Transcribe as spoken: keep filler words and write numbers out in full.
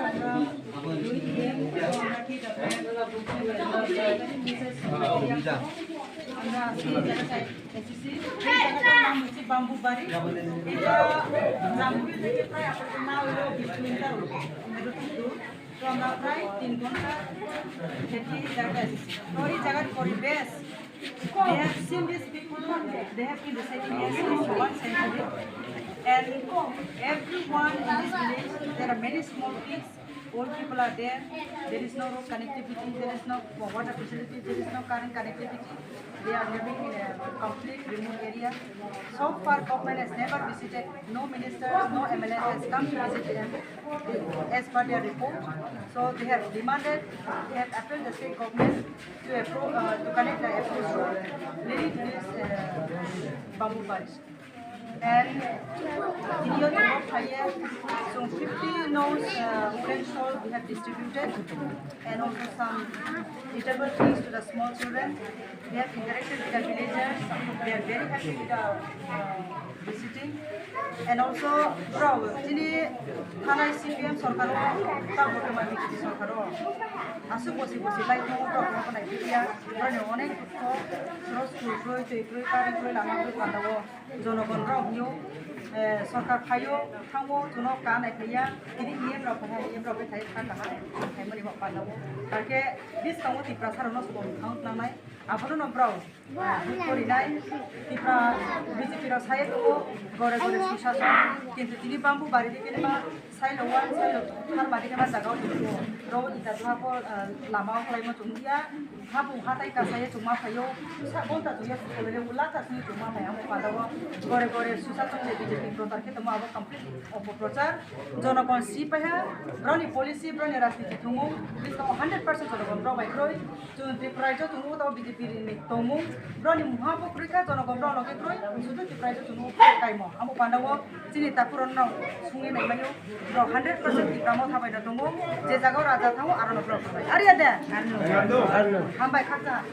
আমরা আজকে এই জায়গাটায় এসেছি। এই জায়গাটার নাম হচ্ছে বাম্বুবাড়ি। এটা জামপুই থেকে প্রায় আপনাদের না হলেও বিশ কিলোমিটার হবে। এতটুকু দূর। তো আমরা প্রায় তিন ঘন্টা হেঁটে এই জায়গায় এসেছি। তো এই জায়গার পরিবেশ, they have seen these people, they have been residing here since one century. And everyone in this village, there are many small kids, old people are there. There is no road connectivity, there is no water facility, there is no current connectivity. They are living in a complete remote area. So far, government has never visited, no minister, no M L A has come to visit them, as per their report. So they have demanded, they have appealed the state government to appro-, uh, to connect the approach road leading to this, uh, Bambubari. And in your report, some fifty knows, uh, wooden shawl we have distributed, and also some eatable things to the small children. We have interacted with the villagers. They are very happy with the, uh, visiting. And also, bro, chini thanai C P M sorkar o, ta bortoman B J P sorkar o, asuh bosi bosi lai tong, bro, bro, nai ya, bro, ni onek dukho, bro, school kroi, tui kroi, current kroi, lama kroi, panda o, jonogon rao hing ou, eh, sorkar phai ou, thanng ou, chung no ka nai phai ya, tini E M rao phai ha, E M rao bethai kha kaha, phaimani bo panda o. Tarkhe, buskang wo Tiprasa rao no sbo thanng nangnai, abo no no brao, ah, dukho rinai, Tipra B J P rao sa ye tong ou, gore gore susason, kintu tini Bambubari dei khe ma, Sailo one, Sailo two, Tharma dei khe ma zaga wo tong ou, rao ita tha pho, ah, lama wo khlaimo chung ya, Haphung hathai kasa ye chungma phai ou, sa bonta tui ye sukhoi le, ula ta sini chungma phai, amo panda wo gore gore susa tong le B J P prochar khe tongmo abo complete opoprochar. Jonogon si pai ha, brao ni policy, brao ni rajniti tongmung, buskang wo hundred percent jonogon brao bai kroi, chung Tripura raijo chung nuh tao B J P ni tongmung, brao ni mungha pho kroi kha, jonogon brao loge kroi, sudu Tripura raijo chung nuh kaimo, amo panda wo, Chini takhu rao no sung ye naimai ou, brao hundred percent Tipra Motha bai no tong ou, je zaga wo raja thanng ou, aro no brao thanng nai. Are ya de? Hambai khakchang.